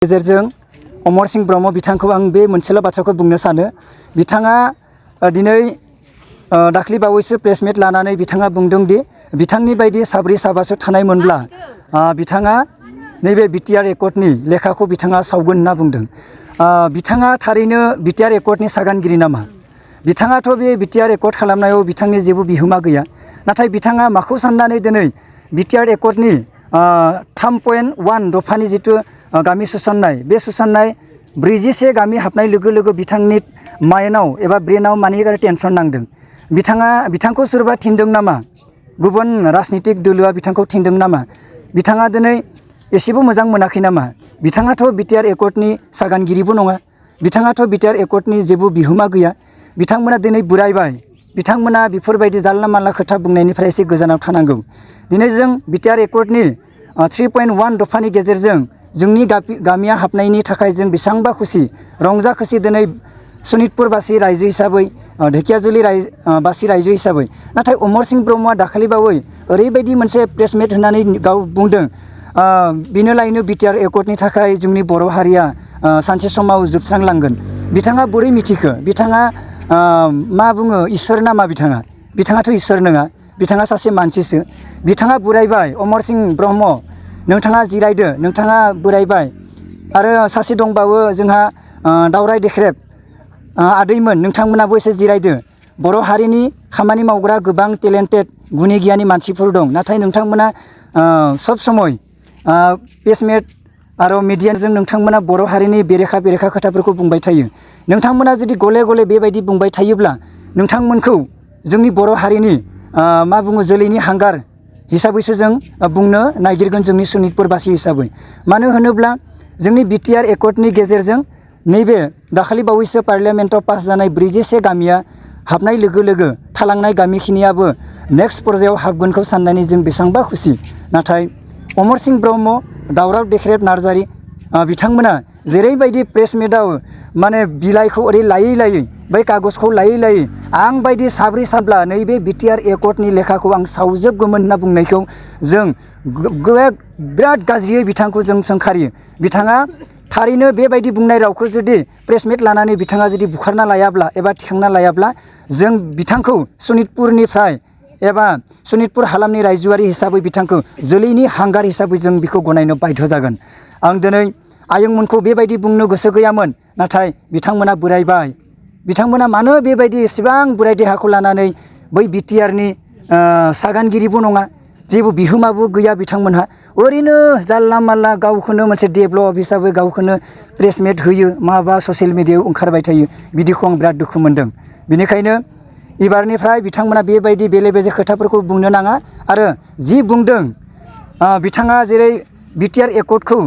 गेजेरजों अमरस ब्रह्म बिथांखौ आं बे मोनसेल' बाथ्राखौ बुंनो सानो। बिथाङा दिनै दाख्लि बावैसो प्रेसमिट लानानै बिथाङा बुंदों दि बिथांनि बायदि साब्रै साबासो थानायमोनब्ला बिथाङा नैबे बिटिआर एकर्डनि लेखाखौ बिथाङा सावगोन होनना बुंदों। बिथाङा थारैनो बिटिआर एकर्डनि सागानगिरि नामा? बिथाङाथ' बे बिटिआर एकर्ड खालामनायाव बिथांनि जेबो बिहोमा गैया। नाथाय बिथाङा माखौ साननानै दिनै बिटिआर एकर्डनि 3.1 दफानि जिथु गामि सुसन्नाय, बे सुसन्नाय 41 गामि हाबनाय लोगो लोगो बिथांनि माइन्डआव एबा ब्रेनाव मानि टेनसन नांदों। बिथांखौ सोरबा थिनदों नामा? गुबुन राजनितिक दोलोआ बिथांखौ थिनदों नामा? बिथाङा दिनै एसेबो मोजां मोनाखै नामा? बिथाङाथ' बिटिआर एकर्डनि सागानगिरिबो नङा। बिथाङाथ' बिटिआर एकर्डनि जेबो बिहोमा गैया। बिथांमोना दिनै बुरायबाय। बिथांमोना बेफोरबायदि जानला मानला खोथा बुंनायनिफ्राय एसे गोजानाव थानांगौ। दिनै जों बिटिआर एकर्डनि 3.1 दफानि गेजेरजों जोंनि गामिया हाबनायनि थाखाय जों बेसेबांबा खुसि रंजा खुसि दिनै सनितपुरबासि रायजो हिसाबै, ढेकियाजुलि बासि रायजो हिसाबै। नाथाय अमरस ब्रह्मआ दाखालिबावै ओरैबायदि मोनसे प्रेसमिट होनानै गाव बुंदों, बेनो लायनो बिटिआर एकर्डनि थाखाय जोंनि बर' हारिया सानसे समाव जोबस्रांलांगोन। बिथाङा बोरै मिथिखो? बिथाङा मा बुङो, इसोर नामा बिथाङा? बिथाङाथ' इसोर नङा। बिथाङा सासे मानसिसो। बिथाङा बुरायबाय। अमरस ब्रह्म, नोंथाङा जिरायदो, नोंथाङा बोरायबाय। आरो सासे दंबावो जोंहा दावराय देख्रेब आदैमोन, नोंथांमोनाबो एसे जिरायदो। बर' हारिनि खामानि मावग्रा गोबां टेलेन्टेड गुनि गियानि मानसिफोर दं। नाथाय नोंथांमोना सब समय प्रेसमिट आरो मिडियाजों नोंथांमोना बर' हारिनि बेरेखा खोथाफोरखौ बुंबाय थायो। नोंथांमोना जुदि गले गले बेबायदि बुंबाय थायोब्ला नोंथांमोनखौ जोंनि बर' हारिनि मा बुङो, जोलैनि हांगार हिसाबैसो जों बुंनो नागिरगोन, जोंनि सनितपुरबासि हिसाबै। मानो होनोब्ला जोंनि बिटिआर एकर्डनि गेजेरजों नैबे दाखालि बावैसो पार्लियामेन्टआव पास जानाय 41 गामिया हाबनाय लोगो लोगो थालांनाय गामिखिनियाबो नेक्स्ट पर्यायाव हाबगोनखौ साननानै जों बेसेबांबा खुसि। नाथाय अमरस ब्रह्म, दावराव देख्रेब नार्जारि बिथांमोना जेरैबायदि प्रेसमिटआव माने बिलाइखौ ओरै लायै लायै, बै कागजखौ लायै लायै आं बायदि साब्रै साब्ला नैबे बिटिआर एकर्डनि लेखाखौ आं सावजोबगौमोन होनना बुंनायखौ जों बिराद गाज्रियै बिथांखौ जों सोंखारियो। बिथाङा थारैनो बेबायदि बुंनाय रावखौ जुदि प्रेसमिट लानानै बिथाङा जुदि बुखारना लायाब्ला एबा थिखांना लायाब्ला जों बिथांखौ सनितपुरनिफ्राय एबा सनितपुर हालामनि रायजोआरि हिसाबै बिथांखौ जोलैनि हांगार हिसाबै जों बिखौ गनायनो बाध्य जागोन। आं दिनै आयंमोनखौ बेबायदि बुंनो गोसो गैयामोन। नाथाय बिथांमोना बोरायबाय। बिथांमोना मानो बेबायदि एसेबां बोराय देहाखौ लानानै बै बिटिआरनि सागानगिरिबो नङा, जेबो बिहोमाबो गैया बिथांमोनहा। ओरैनो जानला मानला गावखौनो मोनसे डेभलप हिसाबै गावखौनो प्रेसमिट होयो, माबा ससियेल मिडियायाव ओंखारबाय थायो। बिदिखौ आं बिराद दुखु मोनदों। बेनिखायनो एबारनिफ्राय बिथांमोना बेबायदि बेले बेजे खोथाफोरखौ बुंनो नाङा। आरो जि बुंदों बिथाङा, जेरै बिटिआर एकर्डखौ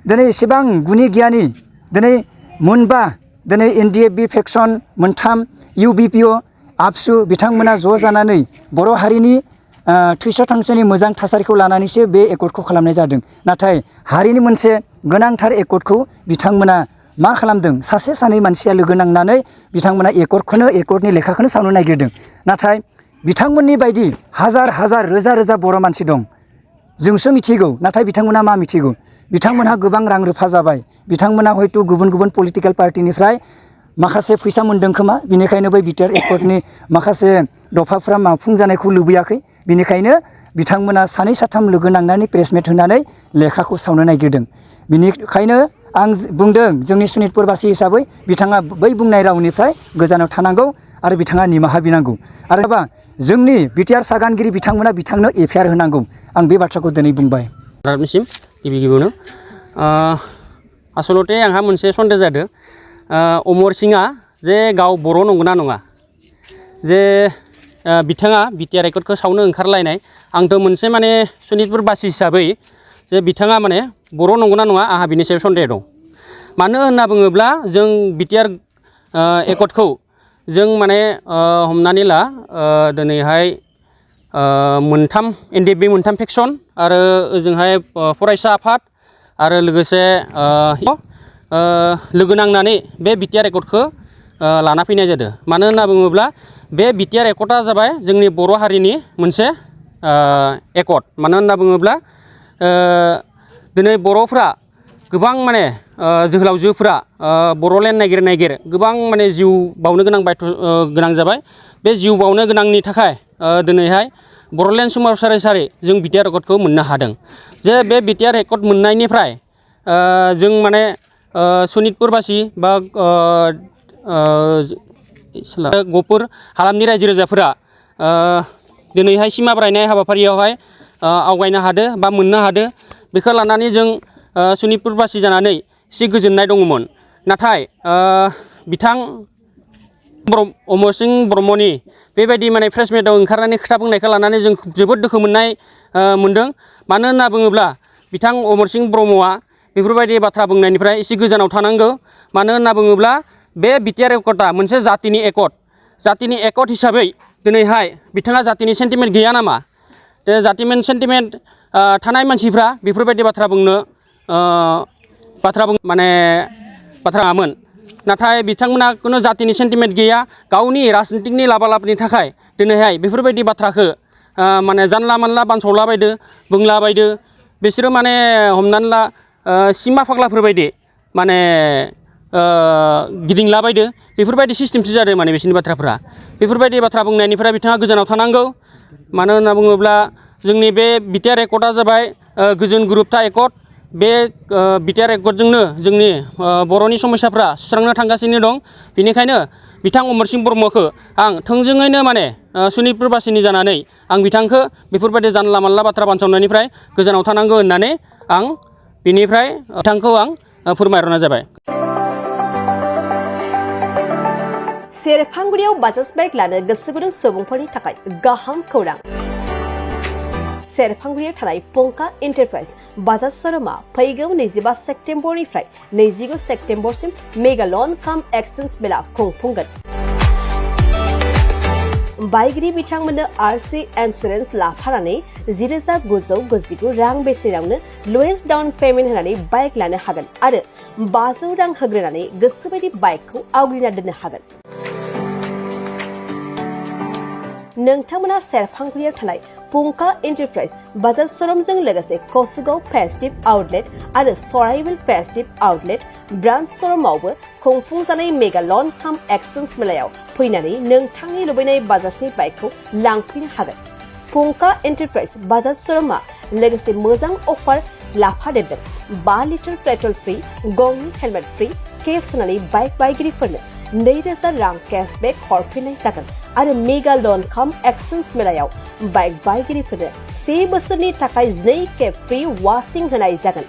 दिनै एसेबां गुनि गियानि दिनै मोनबा, दिनै एनडिएफबि फेक्सन मोनथाम, इउबिपिअ, आबसु बिथांमोना ज' जानानै बर' हारिनि थैस' थांस'नि मोजां थासारिखौ लानानैसो बे एकर्डखौ खालामनाय जादों। नाथाय हारिनि मोनसे गोनांथार एकर्डखौ बिथांमोना मा खालामदों? सासे सानै मानसिया लोगो नांनानै बिथांमोना एकर्डनि लेखाखौनो सावनो नागिरदों। नाथाय बिथांमोननि बायदि हाजार हाजार रोजा रोजा बर' मानसि दं। जोंसो मिथिगौ, नाथाय बिथांमोना मा मिथिगौ? बिथांमोनहा गोबां रां रुफा जाबाय। बिथांमोना हयथ' गुबुन गुबुन पलिटिकेल पार्टिनिफ्राय माखासे फैसा मोनदों खोमा। बिनिखायनो बै बिटिआर एकर्डनि माखासे दफाफ्रा मावफुंजानायखौ लुबैयाखै। बिनिखायनो बिथांमोना सानै साथाम लोगो नांनानै प्रेसमिट होनानै लेखाखौ सावनो नागिरदों। बिनिखायनो आं बुंदों, जोंनि सनितपुरबासि हिसाबै बिथाङा बै बुंनाय रावनिफ्राय गोजानाव थानांगौ आरो बिथाङा निमाहा बिनांगौ। आरो जोंनि बिटिआर सागानगिरि बिथांमोना बिथांनो एफआइआर होनांगौ। आं बे बाथ्राखौ दिनै बुंबाय। गिबियावनो आसलते आंहा मोनसे सन्देह जादों, अमरसिंआ जे गाव बर' नंगौना नङा, जे बिथाङा बिटिआर एकर्डखौ सावनो ओंखारलायनाय। आंथ' मोनसे माने सनितपुरबासि हिसाबै जे बिथाङा माने बर' नंगौना नङा आंहा बिनि सायाव सन्देह दं। मानो होनना बुङोब्ला जों बिटिआर एकर्डखौ जों माने हमनानै ला दिनैहाय मोनथाम एनडिएफबि मोनथाम फेक्सन आरो ओजोंहाय फरायसा आफाद आरो लोगोसे लोगो नांनानै बे बिटिआर एकर्डखौ लाना फैनाय जादों। मानो होनना बुङोब्ला बे बिटिआर एकर्डआ जाबाय जोंनि बर' हारिनि मोनसे एकर्ड। मानो होनना बुङोब्ला दिनै बर'फ्रा गोबां माने जोहोलावजोफोरा बर'लेण्ड नागिर गोबां माने जिउ बावनो गोनां जाबाय बे जिउ बावनो गोनांनि थाखाय दिनैहाय बर'लेण्ड सोमावसारारि जों बिटिआर रेकर्डखौ मोननो हादों जे बे बिटिआर रेकर्ड मोननायनिफ्राय जों माने सनितपुरबासि बा गहपुर हालामनि रायजो राजाफोरा दिनैहाय सिमा बारनाय हाबाफारियावहाय आवगायनो हादो बा मोननो हादो बेखौ लानानै जों सनितपुरबासि जानानै एसे गोजोननाय दङमोन नाथाय बिथां अमरसिं ब्रह्मनि बेबायदि माने प्रेस मिटआव ओंखारनानै खोथा बुंनायखौ लानानै जों जोबोद दुखु मोनदों मानो होनना बुङोब्ला बिथां अमरसिं ब्रह्मआ बेफोरबायदि बाथ्रा बुंनायनिफ्राय एसे गोजानाव थानांगौ मानो होनना बुङोब्ला बे बिटिआर रेकर्डआ मोनसे जातिनि एकर्ड हिसाबै दिनैहाय बिथाङा जातिनि सेन्टिमेन्ट गैया नामा दा जातिमेन्ट सेन्टिमेन्ट थानाय मानसिफ्रा बेफोरबायदि बाथ्रा बाथ्रामोन नाथाय बिथांमोना खुनु जातिनि सेन्टिमेन्ट गैया गावनि राजनितिकनि लाबालाबनि थाखाय दिनैहाय बेफोरबायदि बाथ्राखौ माने जानला मानला बानसावलाबायदो बुंलाबायदो बिसोरो माने हमनानै ला सिमा फाग्लाफोरबायदि माने गिदिंलाबायदो बेफोरबायदि सिस्टेमसो जादों माने बिसोरनि बाथ्राफ्रा बेफोरबायदि बाथ्रा बुंनायनिफ्राय बिथाङा गोजानाव थानांगौ मानो होनना बुङोब्ला जोंनि बे बिटिआर रेकर्डआ जाबाय गोजोन गोरोबथा एकर्ड बे बिटिआर रेकर्डजोंनो जोंनि बर'नि समस्याफ्रा सुस्रांनो थांगासिनो दं बेनिखायनो बिथां अमरसिं ब्रह्मखौ आं थोंजोङैनो माने सनितपुरबासिनि जानानै आं बिथांखौ बेफोरबायदि जानला मानला बाथ्रा बानसावनायनिफ्राय गोजानाव थानांगौ होननानै आं बिनिफ्राय बिथांखौ आं फोरमायहरनाय जाबाय। सेरफांगुरियाव बाजाज बाइक लानो गोसो गुदुं सुबुंफोरनि थाखाय गाहाम खौरां सेरफांगुरियाव थानाय पंका एन्टारप्राइज बाजाज शोरूमा फैगौ 25 सेप्तेम्बरनिफ्राय 29 सेप्तेम्बरसिम मेगा लन काम एक्सचेन्ज मेला खुंफुंगोन बायगिरि बिथांमोननो आरसि इन्सुरेन्स लाफानानै 10,999 रां बेसेनावनो लवेस्ट डाउन पेमेन्ट होनानै बाइक लानो हागोन आरो 500 रां होग्रोनानै गोसोबायदि बाइकखौ आवग्रिना दोननो हागोन नोंथांमोना सेरफांगुरियाव थानाय पंका एन्टारप्राइज बाजाज शोरूमजों लोगोसे कसुगाव फेस्टिव आउटलेट आरो सराइबिल फेस्टिव आउटलेट ब्रान्च शोरूमावबो खुंफुंजानाय मेगा लन काम एक्सचेन्ज मेलायाव फैनानै नोंथांनि लुबैनाय बाजाजनि बाइकखौ लांफैनो हागोन पंका एन्टारप्राइज बाजाज शोरूमा लोगोसे मोजां अफार लाफादेरदों 5 लिटार पेट्रल फ्रि गंनि हेलमेट फ्रि केस होनानै बाइक बायगिरिफोरनो 2,000 रां केशबेक हरफिननाय जागोन आरो मेगा लन काम एक्सचेन्ज मेलायाव बाइक बायगिरिफोरनो 1 बोसोरनि थाखाय 2 खेब फ्रि वाशिं होनाय जागोन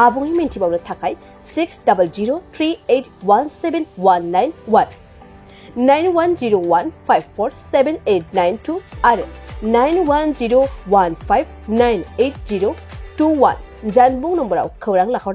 आबुङै मिन्थिबावनो थाखाय 6003817191 9101547892 आरो 9101598021 जानबुं नम्बराव खौरां लाहर